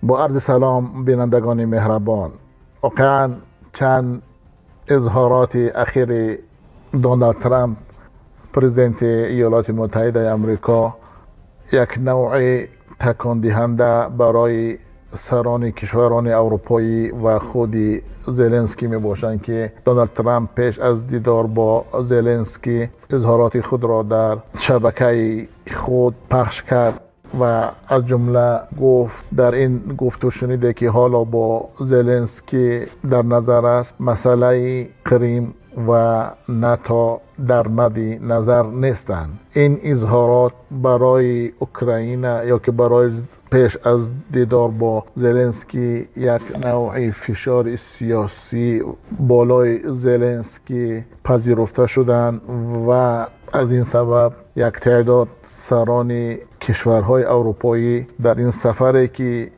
Бо арзи салом, бинандагони меҳрабон, воқеан чанд изҳороти ахири Доналд Трамп, президенти Иёлоти Муттаҳидаи Амрико, як навъи такондиҳанда барои сарони кишварони аврупоӣ ва худи Зеленский мебошанд, ки Доналд Трамп пеш аз дидор бо Зеленский изҳороти худро дар шабакаи худ пахш кард ва аз ҷумла гуфт, дар ин гуфтушуниде ки ҳоло бо Зеленский дар назар аст, масъалаи Қрим ва НАТО дар мадди назар нестанд. Ин изҳорот барои Украина ё ки барои пеш аз дидор бо Зеленский як навъи фишори сиёсӣ болои Зеленский пазируфта шуданд ва аз ин сабаб як теъдод сарони кишварҳои аврупоӣ дар ин сафаре ки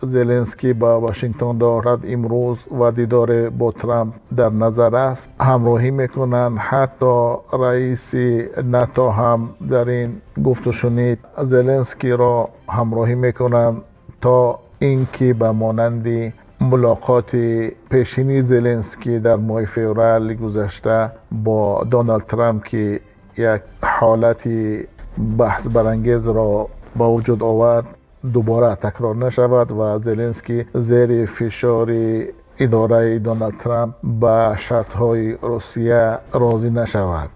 Зеленский ба Вашингтон дорад имрӯз ва дидоре бо Трамп дар назар аст, ҳамроҳӣ мекунанд. Ҳатто раиси НАТО ҳам дар ин гуфтушунид Зеленскийро ҳамроҳӣ мекунанд, то ин ки ба монанди мулоқоти пешини Зеленский дар моҳи феврали гузашта бо Доналд Трамп, ки як ҳолати баҳсбарангезро ба вуҷуд овард, дубора такрор нашавад ва Зеленский зери фишори идораи Доналд Трамп ба шартҳои Русия розӣ нашавад.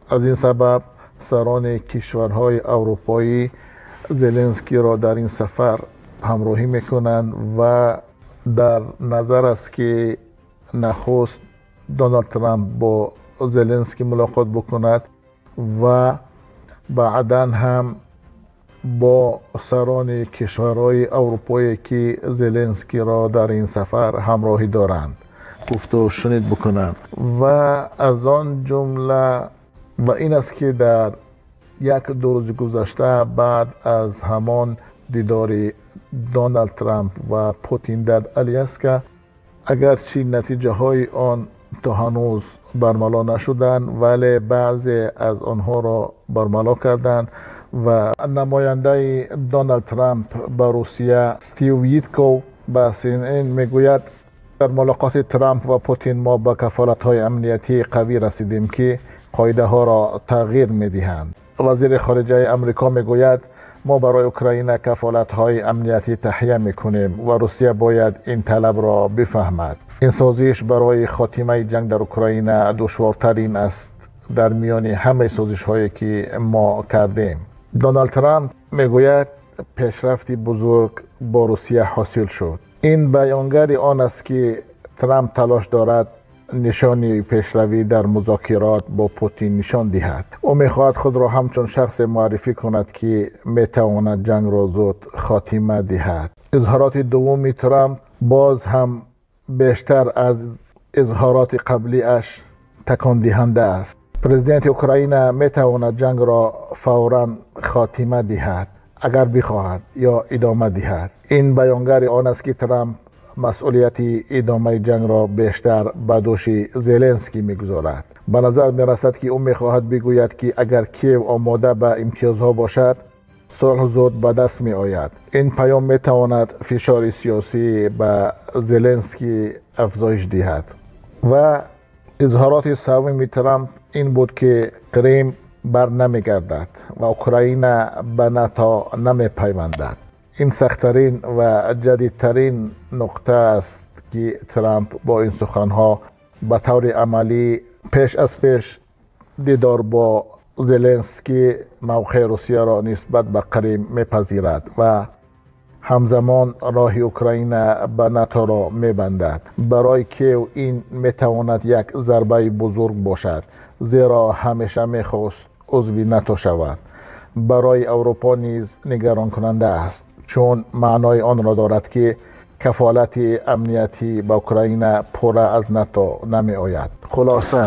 Аз ин сабаб сарони кишварҳои аврупоӣ Зеленскийро дар ин сафар ҳамроҳӣ мекунанд ва дар назар аст, ки нахуст Доналд Трамп бо Зеленский мулоқот бикунад ва баъдан ҳам бо сарони кишварҳои аврупое, ки Зеленскийро дар ин сафар ҳамроҳӣ доранд, гуфту шунид бикунанд. Ва аз он ҷумла ва ин аст, ки дар 1-ду рӯзи гузашта, баъд аз ҳамон дидори Доналд Трамп ва Путин дар Аляска, агарчи натиҷаҳои он то ҳанӯз бармало нашуданд, вале баъзе аз онҳоро бармало карданд ва намояндаи Доналд Трамп ба Русия Стив Витков ба CNN мегӯяд: дар мулоқоти Трамп ва Путин мо ба кафолатҳои амниятии қавӣ расидем, ки қоидаҳоро тағйир медиҳанд. Вазири хориҷаи Амрико мегӯяд, мо барои Украина кафолатҳои амниятӣ таҳия мекунем ва Русия бояд ин талабро бифаҳмад. Ин созиш барои хотимаи ҷанг дар Украина душвортарин аст дар миёни ҳамаи созишҳое ки мо кардем. Доналд Трамп мегӯяд, пешрафти бузург бо Русия ҳосил шуд. Ин баёнгари он аст, ки Трамп талош дорад нишони пешравӣ дар музокирот бо Путин нишон диҳад. Ӯ мехоҳад худро ҳамчун шахсе муаррифӣ кунад, ки метавонад ҷангро зуд хотима диҳад. Изҳороти дуввуми Трамп боз ҳам бештар аз изҳороти қаблиаш такондиҳанда аст. Президенти Украина метавонад ҷангро фавран хотима диҳад, агар бихоҳад, ё идома диҳад. Ин баёнгари он аст, ки Трамп масъулияти идомаи ҷангро бештар ба дӯши Зеленский мегузорад. Ба назар мерасад, ки ӯ мехоҳад бигӯяд, ки агар Киев омода ба имтиёзҳо бошад, сулҳ зуд ба даст меояд. Ин паём метавонад фишори сиёсӣ ба Зеленский афзоиш диҳад. Ва изҳороти сеюми Трамп ин буд, ки Крим бар намегардад ва Украина ба НАТО намепайвандад. Ин сахттарин ва ҷадидтарин нуқта аст, ки Трамп бо ин суханҳо ба таври амалӣ пеш аз пеш дидор бо Зеленский мавқеи Русияро нисбат ба Қрим мепазирад ва ҳамзамон роҳи Украина ба НАТОро мебандад. Барои Киев ин метавонад як зарбаи бузург бошад, зеро ҳамеша мехост узви НАТО шавад. Барои Аврупо низ нигаронкунанда аст, чун маънои онро дорад, ки кафолати амниятӣ ба Украина пурра аз НАТО намеояд. Хулоса,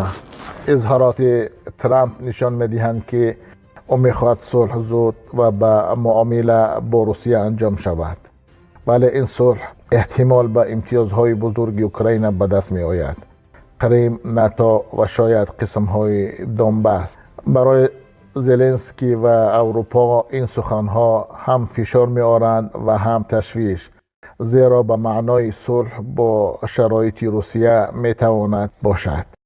изҳороти Трамп нишон медиҳанд, ки ӯ мехоҳад сулҳ зуд ва ба муомила бо Русия анҷом шавад, вале ин сулҳ эҳтимол ба имтиёзҳои бузурги Украина ба даст меояд: Қрим, НАТО ва шояд қисмҳои Донбасс. Барои Зеленский ва Аврупо ин суханҳо ҳам фишор меоранд ва ҳам ташвиш. Зеро ба маънои сулҳ бо шароити Русия метавонад бошад.